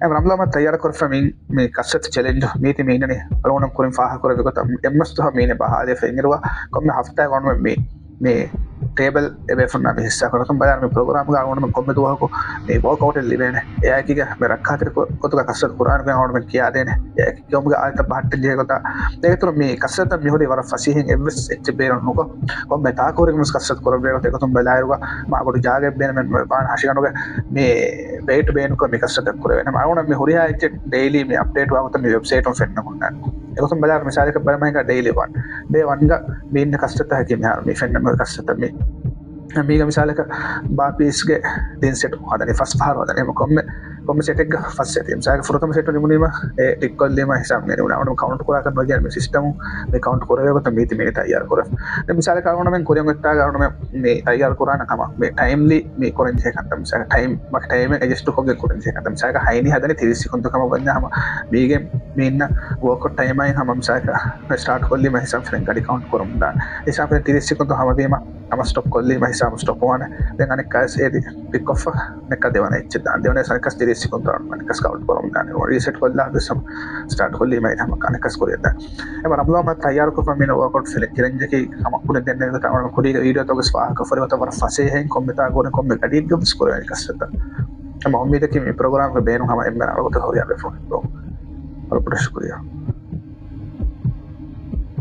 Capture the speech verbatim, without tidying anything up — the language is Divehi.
އެ ރަމްލާމަށް ތައްޔާރު ކުރެފަ މި މި ކަސްރަތު ޗެލެންޖު މީތި މީނަނި އަޅުގަނޑު ކުރިން ފާހަ ކުރެވި ގޮތަށް އެންމެސް ދުހަ މީނެ ބަހާލި ފެންއިރުވާ ކޮންމެ ހަފްތާ ގަނޑުމެ މި މި ޓޭބަލް އެބޭފުންނާ މި ހިއްސާ ކުރި ގޮތުން ބަލާ މި ޕްރޮގްރާމްގަ އަޅުގަނޑުމެން ކޮންމެ ދުވަހަކު މި ވޯކްއައުޓެއް ލިބޭނެ. އެއާއެކީގަ މި ރައްކާތެރި ގޮތުގަ ކަސްރަތު ކުރާނެ ގޮތް އަޅުގަނޑުމެން ކިޔާދޭނެ. އެއާއެކީ ގައުމުގެ އާދަތަށް ބަހައްޓަން ޖެހޭ ގޮތަށް. ދެގެތުރު މި ކަސްރަތަށް މިހުރީ ވަރަށް ފަސޭހައިން އެއްވެސް އެއްޗެއް ބޭނުން ނުކޮށް، ކޮންމެ ތާކުހުރި މީހުން ކަސްރަތު ކުރެވޭ ގޮތަށް އެގޮތުން ބަލާއިރުގަ މާބޮޑު ޖާގައެއް ބޭނުމެއް ނުވޭ. ބާން ހަށިގަނޑުގެ މި ވޭޓް ބޭނުންކޮށް މި ކަސްރަތަށް ކުރެވޭނެ. އަޅުގަނޑު މި ހުރިހާ އެއްޗެއް ޑެއިލީ މި އަޕްޑޭޓް ވާ ގޮތަށް މި ވެބްސައިޓުން ފެންނަމުން ދާނެ. އެގޮތުން ބަލާއިރު މިސާލަކަށް ބަލަމަހިގަ ޑެއިލީ ވަން، ޑޭ ވަންގަ މި އިންނަ ކަސްރަތަކީ މިހާރު މި ފެންނަ މި ކަސްރަތަށް މި މީގަ މިސާލަކަށް ބާ ޕީސްގެ ތިން ސެޓް ހަދަނީ ފަސް ފަހަރު ހަދަނީ ކޮންމެ ކޮންމެ ސެޓެއްގަ ފަސް ސެޓް. މިސާލަކަށް ފުރަތަމަ ސެޓް ނިމުނީމަ އެ ޓިކްކޮށްލީމަ ހިސާބު ނިމުނީ. އަޅުގަނޑު ކައުންޓް ކުރާކަށް ނުވެގެން މި ސިސްޓަމު މި ކައުންޓް ކުރެވޭ ގޮތަށް މީތި މީނި ތައްޔާރު ކުރެ. ދެން މިސާލަކަށް އަޅުގަނޑުމެން ކުރިއަށް އޮތްތާގަ އަޅުގަނޑުމެން މި ތައްޔާރު ކުރާނެ ކަމަށް މި ޓައިމްލީ މި ކުރަން ޖެހޭ ކަންތައް. މިސާލަކަށް ޓައިމް ވަކި ޓައިމެއް އެޑްޖަސްޓް ކޮށްގެން ކުރަން ޖެހޭ ކަންތައް. މިސާލަކަށް ހައިނީ ހަދަނީ ތިރީސް ސެކަންޑު ކަމަށް ވަންޏާ ހަމަ މީގެ މި އިންނަ ވޯކް ޓައިމާއި ހަމަ މިސާލަކަށް ސްޓާޓް ކޮށްލީމަ ހިސާބު ފެން ގަޑި ކައުންޓް ކުރަމުން ދާނެ. ހިސާބު ފެން ތިރީސް ސެކަންޑު ހަމަވީމަ ހަމަ ސްޓޮޕް ކޮށްލީމަ ހިސާބު ސްޓޮޕް ވާނެ. ދެން އަނެއްކާވެސް އޭދި ޕިކް ކޮށްފަ އަނެއްކާ ދެވަނަ އެއްޗެއް ދާނެ. ދެވަނަ އަނެއްކާ ތިރީސް ސެކަންޑު ދާނެ. އަނެއްކާ ކައުންޓް ކުރަމުން ދާނެ. ރީސެޓް ކޮށްލާ ހަމަ ސްޓާޓް ކޮށްލީމަ ހަމަ އަނެއްކާ ކުރިއަށް ދާނެ. އެ ރަމްލާމަށް ތައްޔާރުކޮށްފަ މި ވޯކްއައުޓް ފެން ކިރަންޖެހި ކަމަށް ކުރިން ދެންނެވި ގޮތަށް އަޅުގަނޑު ކުރީގެ ވީޑިއޯތަކުގެ ފާހަގަ ކޮށްފަ ވަރަށް ފަސޭހައިން ކޮންމެ ތާކުހުރި ކޮންމެ ގަޑިއެއްގަ ވެސް ކުރެވޭނެ ކަސްރަތަށް. ހަމަ އުއްމީދަކީ މި ޕްރޮގްރާމްގެ ބޭނުން ހަމަ އެންމެން އަޅުގަނޑު ހުރިހާ ވެފަ. ވަރަށް ބޮޑަށް ޝުކުރިއްޔާ.